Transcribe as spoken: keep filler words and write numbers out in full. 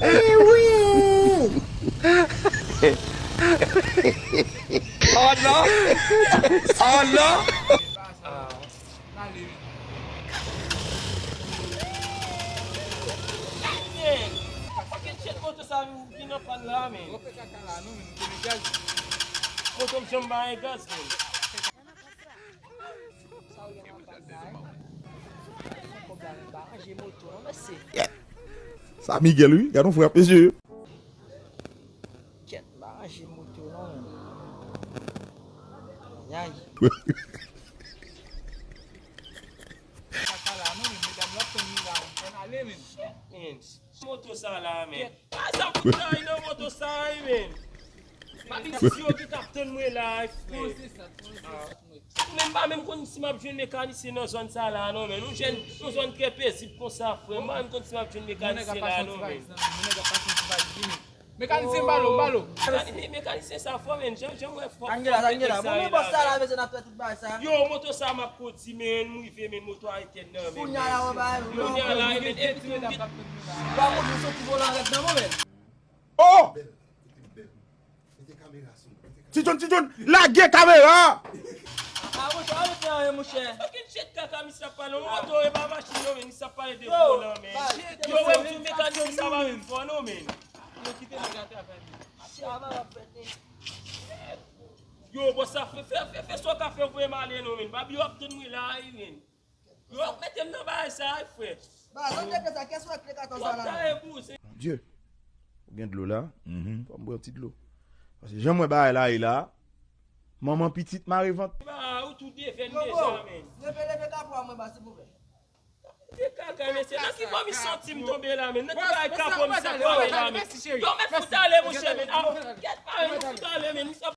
Eh wi! Oh non! Oh non! Fucking shit, moto sa vin nan pàn la, men. Moto m janm bay gaz, men. Sa w gen nan pàn la, hein? Sa kòb la menm pa ranje moto non, mesye. Sa Miguel wi, gade yon frè mesye. Kèt, pa ranje moto non, menm. Ayayay. Sa pa la non, menm, medam yo ap tann nou la, ann ale, menm. Shit, man. Moto sa la, men. Pa sa pou travay nan moto sa, wi, men. Pa vin si yo ki t ap tann mwen la, frè. Ou menm pa menm konn si m ap jwenn mekanisyen nan zòn sa la, non, men. Nou jèn, yon zòn trè pezib konsa, frè. M pa menm konn si m ap jwenn mekanisyen la, non, men. Mekanisyen, m ba l, m ba l. Mekanisyen sa fò, men. Jan, jan m wè fò. Sa n gen la, sa n gen la. Bon, men bòs sa la, mesye, n ap fè tout bagay sa. Yo, moto sa m ap kondui, men, m rive, men, moto a etèn nan, men. Kounye a la, w ap bay. Kounye a la, men, epi tou, m gen. Ou pa montre soti volan rèd nan mwen, men. Oh! Ti John, Ti John, lage kamera! Ah, monchè, ale fè anyen, monchè. Fucking shit, kaka, misye ap pale. Yon moto, e pa machin, non, men, misye ap pale de volan, men. Yo, wè, yon mekanisyen sa pa vin fò, non, men. Yo, kite nèg la travay, men. Yo, bòs sa, fè, fè, fè, fè sa w ka fè, voye m ale, non, men. Babi yo ap tann mwen la, wi, men. Yo ap mete m nan bagay sa, wi, frè. Ba, zòt te sa, kès wè kle katòz la la. Mon Dieu. Ou gen dlo la? Fò m bwè yon ti dlo. Paske jan m wè bagay la ye la, manman pitit mare vant. Ba, ou tou devèn deja, men. Leve, leve kapo a mwen ba, silvouplè. Leve kaka, mesye. Nan ki bò mi santi m tonbe la, men? Nan ki bagay kapo misye ap pale la, men? Yo, mèt fout ale, monchè, men. Ah, kèt pa, men, fout ale, men. Misye ap